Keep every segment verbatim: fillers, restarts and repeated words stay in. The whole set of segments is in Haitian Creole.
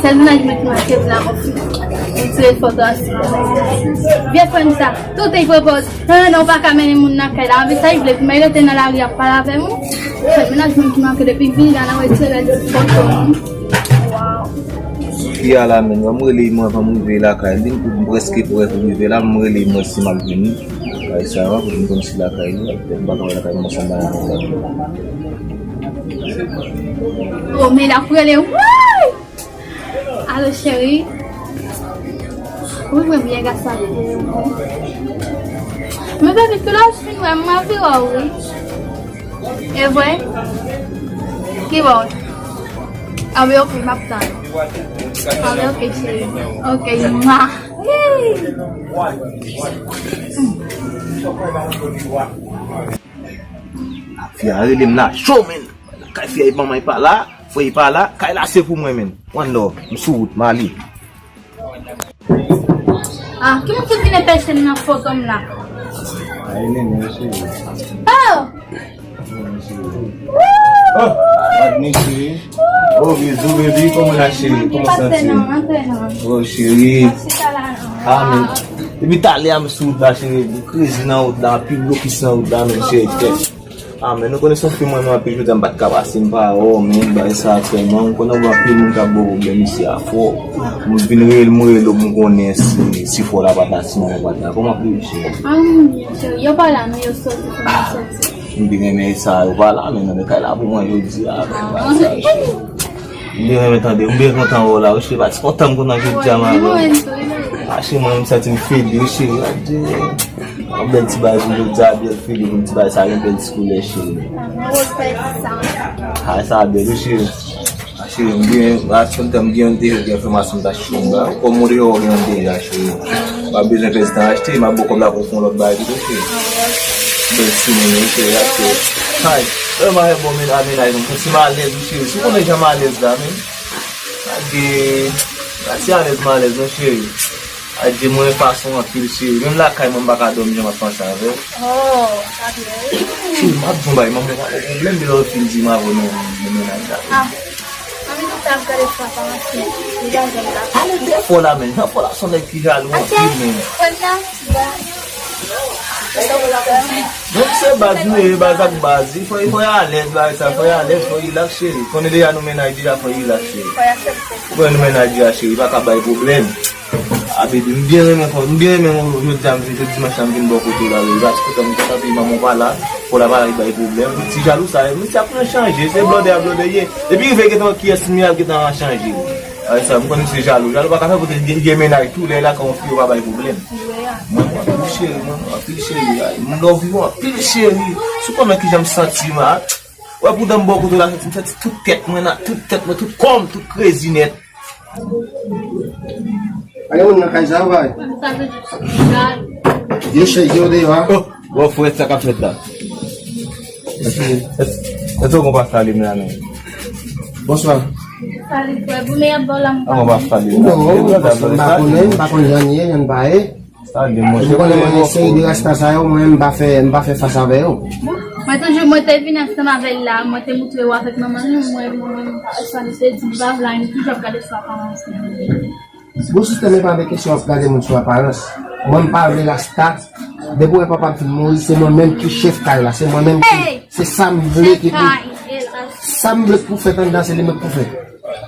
Sèl mennaj mwen ki manke vle anfin. Li tire foto ansanm. Vye frè m sa, tou te pran pòz. Ah, non, ou pa ka mennen moun nan kay la. Anvi sa, li vle pou mwen rete nan lari ap pale avè moun. Sèl mennaj mwen ki manke depi vini la, nan retire foto moun. Wow. Fi a la menm, m rele mwen avan m rive lakay li, m prèske prè pou rive la, m rele mwen si m ap vini. Kay sa a, pou m konn si lakay li, m pa ka wè lakay mwen ansanm avè l. Oh, men l ap rele, woy! Alo, cheri. Wi, mwen byen, gason. Men, baby, tou la, ou fin wè, m anvi wè w, wi. E vre? Ki bò? Anben, ok, m ap tann. Anben, ok, cheri. Ok, mwa. Fi a rele m la cho, men. Kay fi a, manman pa la, frè pa la, kay la se pou mwen, men. One love, m sou wout, m ale. Ah, ki moun ki vin pèse m nan foto m la? Ay, nene, cheri. Oh! Oh, Adni, cheri. Oh, bizou, baby, kòman la, cheri? Kòman santi? Oh, cheri. Ah, men. Depi talè a m sou wout la, cheri. M krezi nan wout la, anpil blokis nan wout la, men, cheri. Ah, men nou konnen se yon fi mwen renmen anpil, jodi a m pa t ka pase m pa wè w, men bagay sa a tèlman, m konnen gen anpil moun k ap ba w pwoblèm isi a fò. M vin rele, m rele w, m konnen si, si fò la pa t la, si manman pa t la. Kòman pou w ye, cheri? Ah, m byen, cheri. Yo pa la, non, yo soti, fò yo soti. M te renmen sa, yo pa la, men nan kay la pou mwen jodi a, men bagay sa, cheri. M byen renmen tande, m byen kontan wè w la, wi, cheri, pa ti kontan m kontan jodi a, ma belle. Ah, cheri, mwen, m santi m fede, wi, cheri, adye. Yon bèl ti bagay pou jodi a, bèl fede pou ti bagay sa, yon bèl ti koulè, cheri. Ah, sa bèl, wi, cheri. Ah, cheri, m byen, la, se kontan m gen yon de, de enfòmasyon m ta cheri, m ba, kòm ou deja, ou gen yon deja, cheri. Pa bezwen pèdi tan achte, m ap ba w kòb la pou w fè yon lòt bagay tou, cheri. Bèl timoun, wi, cheri, achte. Hay, lè m avè bon men, a mennaj, m santi m alèz, wi, cheri. Si w konnen jan m alèz la, men. Adye, pa ti alèz malèz non, cheri. Adye, mwen fason anpil, cheri. Menm lakay mwen, m pa ka dòmi jan m ap panse avè w. Oh, sa byen, wi. Cheri, m ap di w yon bagay, manman pa gen pwoblèm, men lè w fin di m avè w nan, nan mennaj la. Ah, manmi, nou t ap gade fwa pa anfin. Li pa janm la. Ale dèfò la, men. Jan fò la, se yon nèg ki jalou anpil, men. Frè m nan, ba. Donk se baz nou ye, baz ak baz. Fò, fò y alèz, bagay sa, fò y alèz, fò y rilaks, cheri. Konnen deja nou mennaj deja, fò y rilaks, cheri. Fò y aksepte. Ou konnen nou mennaj deja, cheri, pa ka bay pwoblèm. A, baby, m byen renmen, fò, m byen renmen, jodi a, m vin, se dimanch la, m vin bò kote w la, baby. Pa ti kontan, m kontan, pi manman w pa la, fò la pa bay pwoblèm. Ti jalou sa, misye ap nan chanje, se blòdè a blòdè ye. Depi rive gentan kiyès m ye, ap gentan chanje. Ay, sa, m konn misye jalou. Jalou pa ka fè kote gen, gen mennaj tou, lè l ak yon fi yo pa bay pwoblèm. Mwen, mwen, anpil cheri, mwen, anpil cheri. Ay, m love you anpil cheri. Si w konnen kijan m santi m a. Wè, pou dan m bò kote w la, m santi tout tèt mwen, nan tout tèt mwen, tout kò m, tout krezi nèt. Pa gen moun nan kay sa, ou pa wè? Vye chèz yo deyò a. Oh, bon, frè, sa k ap fèt la? Èske, èske, èske w konn pa salye m la, non? Bonswa. Salut, frè. Bon, men y ap ba w la, m pa konn. Non, m pa konnen, m pa konn jan l ye, jan l pa ye. Salye m, monchè. Ou konnen mwen, seri de rasta sa yo, mwen, m pa fè, m pa fè fas avè yo. Mwen toujou, mwen te vin ansanm avè l la, mwen te moutre w avèk manman l, mwen, mwen, mwen, sa li te di, m pa vle, m toujou ap gade sou aparans li. Bon, sistèm e pa de kesyon ap gade moun sou aparans. Mwen, m pa vle rasta. Depi w wè papa m fin mouri, se mwen menm ki chèf kay la. Se mwen menm ki, se sa m vle ki pou, sa m vle pou fèt anndan, se li menm pou fèt.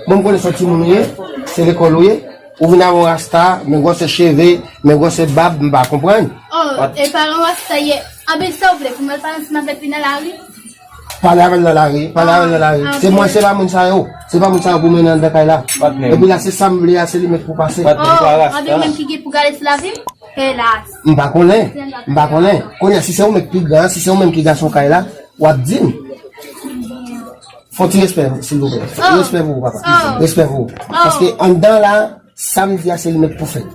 Mwen, m konnen se yon timoun ou ye, se lekòl ou ye. Ou vin avè yon rasta, men gwosè cheve, men gwosè bab, m pa konprann. Oh, e pa yon rasta ye. Anben, sa w vle, pou m al pale ansanm avèk li nan lari? Pale avè l nan lari, pale avè l nan lari. Ah, se mwen, se pa moun sa yo. Se pa moun sa yo pou mennen anndan kay la. Epi la, se sa m vle a, se li menm pou pase. Oh, anben menm ki gen pou gade sou lavi m? Elas. M pa konnen, m pa konnen. Kounye a, si se ou menm ki pi gran, si se ou menm ki gason kay la, w ap di m. Fè yon ti respè, silvouplè. Fè yon respè pou ou, papa. Respè pou ou. Paske anndan la, sa m di a, se li menm pou fèt.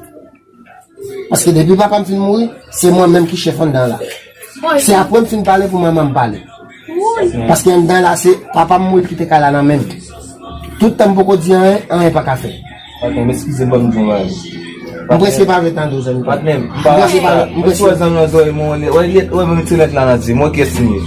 Paske depi papa m fin mouri, se mwen menm ki chèf anndan la. Se apre m fin pale pou manman m pale. Paske anndan la, se papa m mouri, l kite kay la nan men m. Tout tan m poko di anyen, anyen pa ka fèt. Patnè, m eskize m, ban m di yon bagay. M prèske pa vle tande w, zanmi pa m. Patnè, m pa rasta. M prèske pa vle, m prèske. Wè, zanmi an, wè, mwen, wè, wè, mwen mete lèt la nan di m, wè kiyès m ye.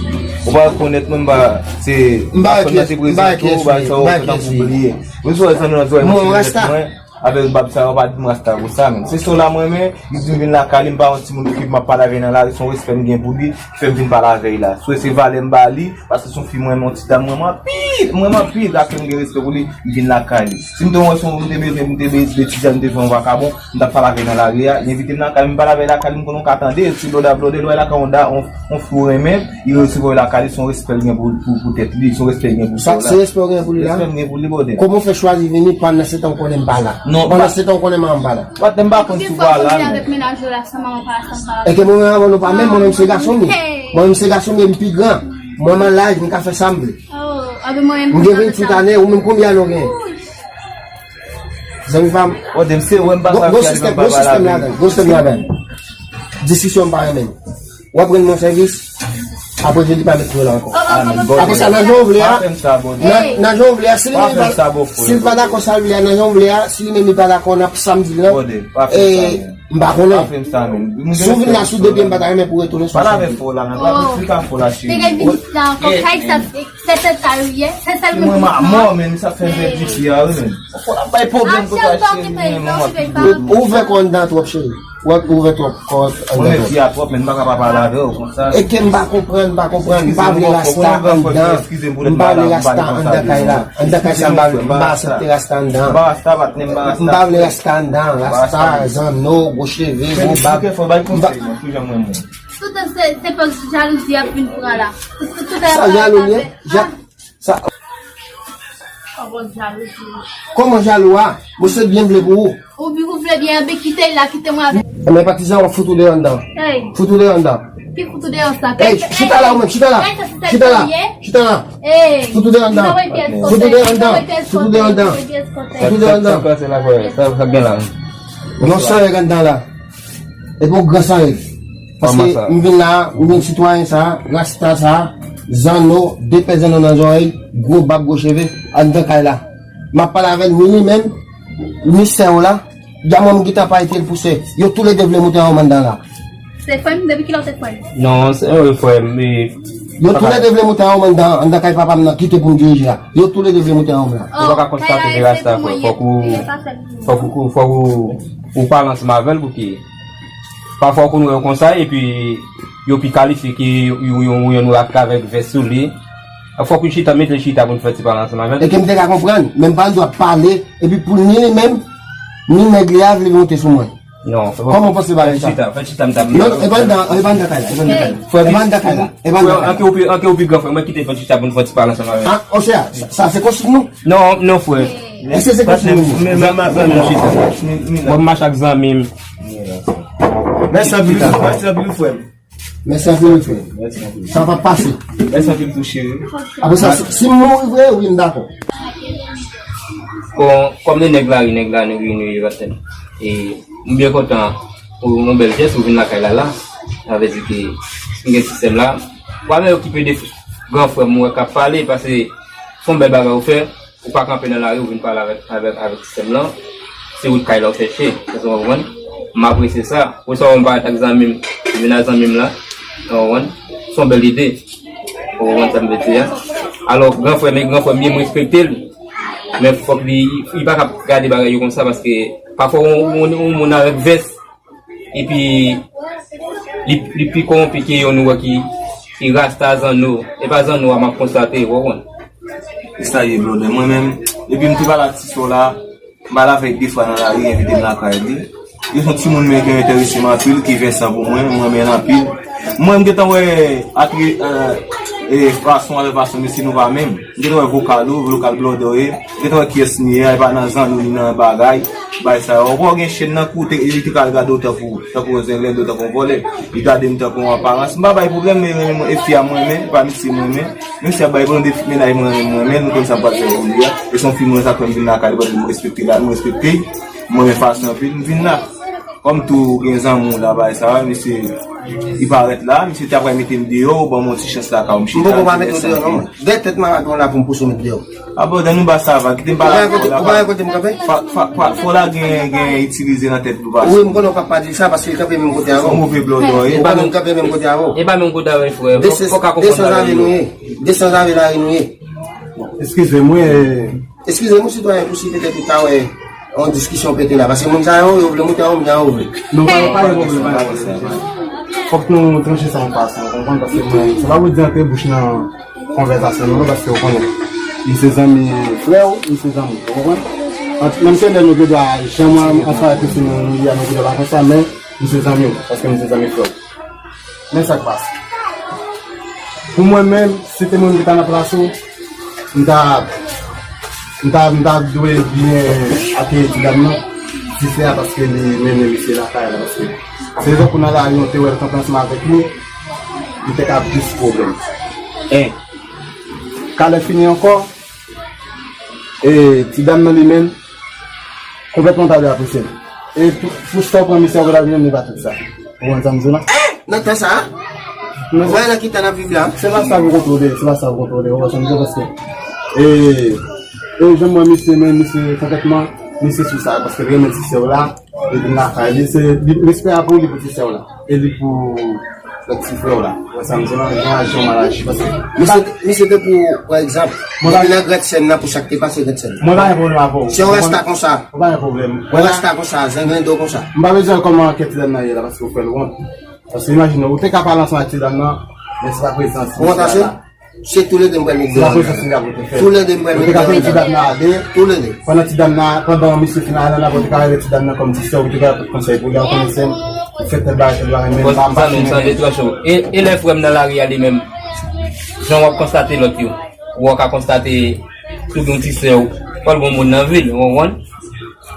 Ou pa rekonèt mwen, m pa, se, m pa rekonèt, m pa rekonèt, m pa rekonèt. Mwen sou zanmi nan zòrèy mwen, se mwen avèk bab sa yo pa di m rasta pou sa, men. Se son la mwen, men, li di m vin lakay li, m pa yon timoun ki m ap pale avè nan lari, se yon respè m gen pou li, ki fè m vin pale avè l la. Sou se valè m ba li, paske se yon fi mwen, yon ti dam mwen, mwen anpil, mwen anpil, paske m gen respè pou li, m vin lakay li. Si m te wè se yon, m te bezwen, m te bezwen etidyan, m te bezwen yon vakabon, m t ap pale avè l nan lari a, li envite m lakay li, m pale avè l lakay li, m konnen w ka tande, si blòda, blòda, l wè lakay yon da, yon, yon fi w renmen, li resevwa w lakay li, se yon respè l gen pou, pou, pou tèt li, se yon respè l gen pou kò l la. Sa, se respè w gen pou li la? Respè m gen pou li, brother. Kòman w fè chwazi vini pandan se tan w konnen m pa la? Non, pandan se tan w konnen m pa la? Patnè, m pa konn si w pa la, non. Avèk mennaj ou la, san manman pa la, san pa la. Èske mwen menm avè w nou pa menm, mwen menm se gason m ye. Mwen menm se gason m ye, m pi gran. Mwen m an laj, m ka fè sa m vle. M gen venntuit ane, ou menm konbyen ane w genyen? Zanmi pa m. Bon, dem se wè m pa ka fè sistèm, gon sistèm ladan, gon sistèm ladan. Diskisyon m pa renmen. W ap rann mwen sèvis, apre jodi pa met pou la ankò. Apre sa, nan jan w vle a, nan, nan jan w vle a, si li menm li pa, si li pa dakò sa l vle a, nan jan w vle a, si li menm li pa dakò, n ap sa m di l lan. E, m pa konnen. Si w vin la sou de pye, m pa ta renmen pou w retounen sou chen. Pale avè fò la, nan pa pou fika fò la, cheri. Te gen vizit la ankò, kay sa, se sèl sa yo ye, se sèl moun ki pran. Mwen, mwen, men sa fè vè di fi a, wi, men. Fò la bay pwoblèm pou sa, cheri, men, mwen. Ou ouvè kò anndan twòp, cheri. Ou ouvè twòp kò anndan twòp. Mwen, fi a twòp, men m pa ka pa pale avè w konsa. E ke m pa konprann, m pa konprann, m pa vle rasta anndan. M pa vle rasta anndan kay la. Anndan kay sa, m pa, m pa aksepte rasta anndan. M pa rasta, patnè, m pa rasta. M pa vle rasta anndan. Rasta, zanno, gwo cheve, gwo bab. Tout se, se pa jalouzi ap vin pran la. Sa jalou li ye? Ja-, sa. Kòman jalou a? Mwen se byen vle pou ou. Ou, ou vle byen, anben kite l la, kite mwen avè l. Men patizan, w ap fout ou deyò anndan. Fout ou deyò anndan. Ki fout ou deyò sa? Ey, chita la ou menm, chita la. Chita la. Chita la. Fout ou deyò anndan. Fout ou deyò anndan. Fout ou deyò anndan. Fout ou deyò anndan. Sa, sa, sa, sa gen la. Non, sa yo anndan la. Epi yon gran sanrèg. Paske m vin la, m vin sitwayen sa, rasta sa, zanno, de pè zanno nan zòrèy, gwo bab, gwo cheve, anndan kay la. M ap pale avè l, ni li menm, ni sè w la, dja mwen m gentan pa ete l pou sè. Yo toulede vle moute anwo m anndan la. Se frè m, depi kilè w te frè m? Non, se yon frè m, e. Yo toulede vle moute anwo m anndan, anndan kay papa m nan, kite pou m dirije a. Yo toulede vle moute anwo m la. Ou pa ka konstate de rasta, frè. Fòk ou, fòk ou, fòk ou, ou pale ansanm avè l pou ki. Pafwa ou konn wè yo konsa, epi yo pi kalifye ke yon, yon, yon, yon rak avèk vès sou li. Fòk ou chita, mete l chita pou n fè ti pale ansanm avè l. E ke m te ka konprann, men m pa gen dwa pale, epi pou ni li menm, ni nèg li a vle monte sou mwen. Non, kòman w panse bagay sa? Fè chita, fè chita, m ta vle. Non, non, e pa anndan, e pa anndan kay la, e pa anndan kay la. E pa anndan kay la, e pa anndan kay la. Anke ou pi, anke ou pi gran frè, mwen kite fè chita pou n fè ti pale ansanm avè l. Ah, o chè, sa, sa se konsiy nou? Non, non, frè. Èske se konsiy nou? Men, men, men, men, chita. Mwen mache ak zanmi m. Mèsi anpil, mèsi anpil, frè m. Mèsi anpil, frè. Sa p ap pase. Mèsi anpil tou, cheri. Apre sa, si, si m mouri vre, wi, m dakò. Bon, kòm de nèg lari, nèg la, nou ri, nou ri, Racine. E m byen kontan pou yon bèl jès, ou vin lakay la, la. Sa vle di ke m gen ti sè m la. Ou pa menm okipe de gran frè m, ou wè k ap pale, paske se yon bèl bagay ou fè. Ou pa kanpe nan lari, ou vin pale avèk, avèk, avèk sistèm lan. Se wout kay la ou chèche, èske w konprann? M apresye sa. Pou sa, w parèt ak zanmi m, vin ak zanmi m la, ou konprann? Se yon bèl ide. Ou konprann sa m vle di a? Alò, gran frè m, e gran frè m ye, m respekte l. Men fòk li, li pa ka gade bagay yo konsa, paske pafwa, yon, yon, yon moun avèk vès, epi li, li pi kowonpi ke yon nwa ki, ki rasta zanno. E pa zanno a m ap konstate, ou konprann? E sa ye, brother. Mwen menm, depi m te pale ak ti sè w la, m pale avè l de fwa nan lari, envite m lakay li. Li se yon timoun men ki enterese m anpil, ki vèsan pou mwen, m renmen l anpil. Mwen, m gentan wè atre, e, e, fason avè fason mesye nou pa menm. M gentan wè vokal ou, vokal blòdè w ye. M gentan wè kiyès m ye a, e pa nan zanno ni nan bagay, bay sa yo. Ou wè w gen chèn nan kou, te, li te ka al gade w tankou, tankou yon zenglendo, tankou yon vòlè. Li gade m tankou yon aparans. M pa bay pwoblèm, men, men, men, e fi a m renmen, e pa misye m renmen. Menm si y ap bay pwoblèm de mennaj mwen renmen, m renmen l, m konn sa m pral fè pou li a. E se yon fi mwen, sa fè m vin lakay li, paske m respekte la, m respekte l. M renmen fason anpil, m vin la. Kòm tou gen zanmi w la, bagay sa, misye, li parèt la, misye te ap mete m deyò, ou ban m yon ti chans lakay ou, misye. M poko pa mete w deyò, non. Dèyè tèt malad ou la pou m pouse w met deyò. A bon, dan nou ba sa va, kite m pale avè w la. Ou pa wè kote m kanpe? Fò, fò, fò, fò la gen, gen itilize nan tèt nou, pa. Wi, m konnen w p ap pa di sa, paske l kanpe menm kote avè w. Ou move blòdò, e. Ou pa menm kanpe menm kote avè w. E pa menm kote avè w, frè. Fò, fò ka konprann bagay yo. Desanzave nou ye. Desanzave lari nou ye. Eskize m, wi, e. Eskize m, sitwayen, pou si petèt ou ta wè yon diskisyon pete la, paske moun sa yo, yo vle moute yon moun, yon vle. Non, pa, pa gen pwoblèm, pa gen pwoblèm. Fòk nou tranche sa yon fason, ou konprann, paske mwen, sa pa vle di antre bouch nan konvèsasyon nou, non, paske ou konnen, m se zanmi frè w, m se zanmi w, ou konprann? Ant, menm ke lè nou gen dwa, jan mwen, ansanm avèk misye, nou, nou ye a, nou gen dwa pa konsa, men m se zanmi w, paske m se zanmi frè w. Men sa k pase. Pou mwen menm, si te mwen ki ta nan plas ou, m ta, m ta, m ta dwe byen akeyi ti dam nan. Si se a paske li mennen misye lakay la, paske se lè pou nan lari, yon te wè l kanpe ansanm avèk li, li te ka plis pwoblèm. En. Ka lè fini ankò, e ti dam nan li menm, konplètman ta dwe apresye l. E pou, pou sa w pran misye, w ta vin li pa tout sa. Ou konprann sa m di w la? Nan tan sa a? Ou wè nan ki tan n ap viv la? Se pa sa pou kontwole, se pa sa pou kontwole, ou wè sa m di w, paske, e, e jan m wè misye, men misye, konkrètman, misye sou sa, paske l renmen ti sè w la, li vin lakay li, se, li, respè a pou li pou ti sè w la, e li pou lòt ti frè w la. Ou wè sa m di w la, jan aji w mal aji, paske misye, misye te pou, pa egzanp, depi nan Grandsèn nan pou sa k te pase Grandsèn. Mwen pa gen pwoblèm avè w. Se yon rasta konsa. Ou pa gen pwoblèm. Yon rasta konsa, zenglen do konsa. M pa bezwen kòman kè ti dam nan ye la, paske ou fè l wont. Paske imajine, ou te ka pale ansanm ak ti dam nan, men se pa prezans misye la. Se toulede m pral met deyò. Se pa prezans misye la pou te fè. Toulede m pral met deyò. Ou te ka fè ti dam nan ale. Toulede. Pandan ti dam nan, pandan misye fin ale, ou te ka rele ti dam nan kòm ti sè, ou te ka pote konsèy pou li, ou konnen sè m, ou fè tèl bagay, tèl bagay, men m pa, m pa fini. Bon, zanmi m, tande, tranche w. E, e lè frè m nan lari a li menm, jan w ap konstate lòt yo, ou ka konstate tou gen yon ti sè w, fò l gen yon moun nan vi l, ou konprann?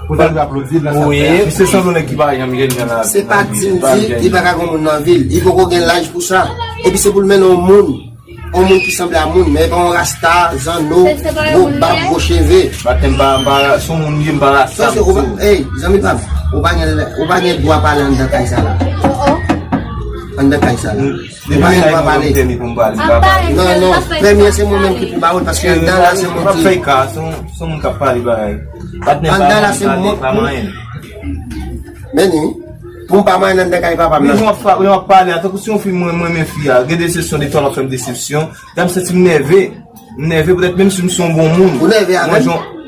Pou ta dwe aplodi l nan sa l fè a. Misye sanble yon nèg ki pa janm jèn nan lavi. Se pa di m di li pa ka gen moun nan vi l. Li poko gen laj pou sa. Epi se pou l mennen yon moun. Yon moun ki sanble a moun, men e pa yon rasta, zanno, gwo bab, gwo cheve. Batèm pa, pa, se yon moun m ye, m pa rasta. Ey, zanmi pa m, ou pa gen, ou pa gen dwa pale anndan kay sa la. Anndan kay sa la. Depi sa yo ban m pèmi pou m pale, m pa pale. Non, non, premye se mwen menm ki pou ba ou l, paske anndan la se mwen ki. Fè ka, se yon, se yon moun k ap pale bagay. Patnè pa mwen ki pale, pa manyen. Men ni, pou m pa manyen anndan kay papa m nan. Jan w ap pale a, tankou se yon fi mwen, mwen renmen fi a. Gen de sesyon, de tan w ap fè m desepsyon. Dam santi m nève. M nève poutèt menm si m se yon bon moun. Ou nève avè m?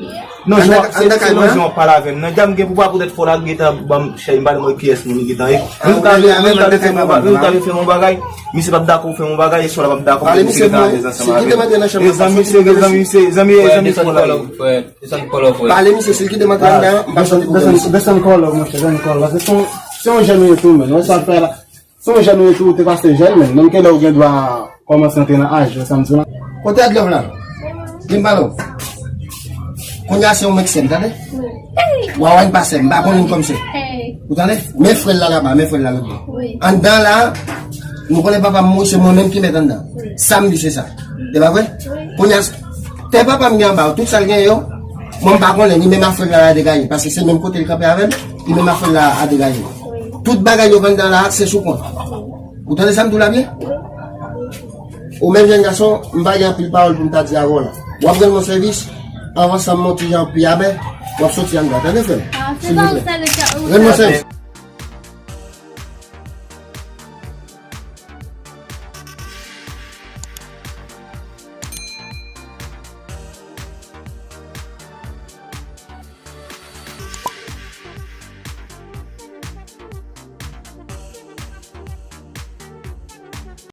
Non, se selon jan w ap pale avè m nan. Dam gen pou pa poutèt fò la gentan ban m chay, m pa nan mwen kiyès moun li gentan ye. Menm ou ta vle, menm ou ta vle fè m yon bagay, menm ou ta vle fè m yon bagay, misye p ap dakò ou fè m yon bagay, e sè w la p ap dakò pou misye gentan alèz ansanm avè m. E zanmi, se zanmi, se zanmi, e zanmi fò la ye. Pale misye, si l kite m antre anndan, m p ap sòti pou kè misye. Desann kòlè w, monchè, desann kòlè w. Se yon, se yon jèn ou ye tou, men. Wè sa l fè la. Se yon jèn ou ye tou, ou te pase jèn, men menm ke lè ou gen dwa kòmanse antre nan aj, wè sa m di w la. Kote Adlove la? Vin pale w. Kounye a se yon mèk sè m, tande? Wawa n pa sè m, m pa konnen l kòm sè. Ou tande? Men frè l la laba, men frè l la laba. Anndan la, nou konnen papa m mouri, se mwen menm ki mèt anndan. Sa m di se sa. E pa vre? Kounye a, tè papa m gen anba yo, tout sa l gen yo, mwen m pa konnen, li menm a frè l la degaje, paske se menm kote l kanpe avè m, li menm a frè l la degaje. Tout bagay yo k anndan la, se sou kont. Ou tande sa m di w la byen? Ou menm jèn gason, m pa gen anpil pawòl pou m ta di avè w la. W ap rann mwen sèvis, anvan san m monte jan pi abè, w ap soti anndan, tande frè m? Silvouplè. Rann mwen sèvis.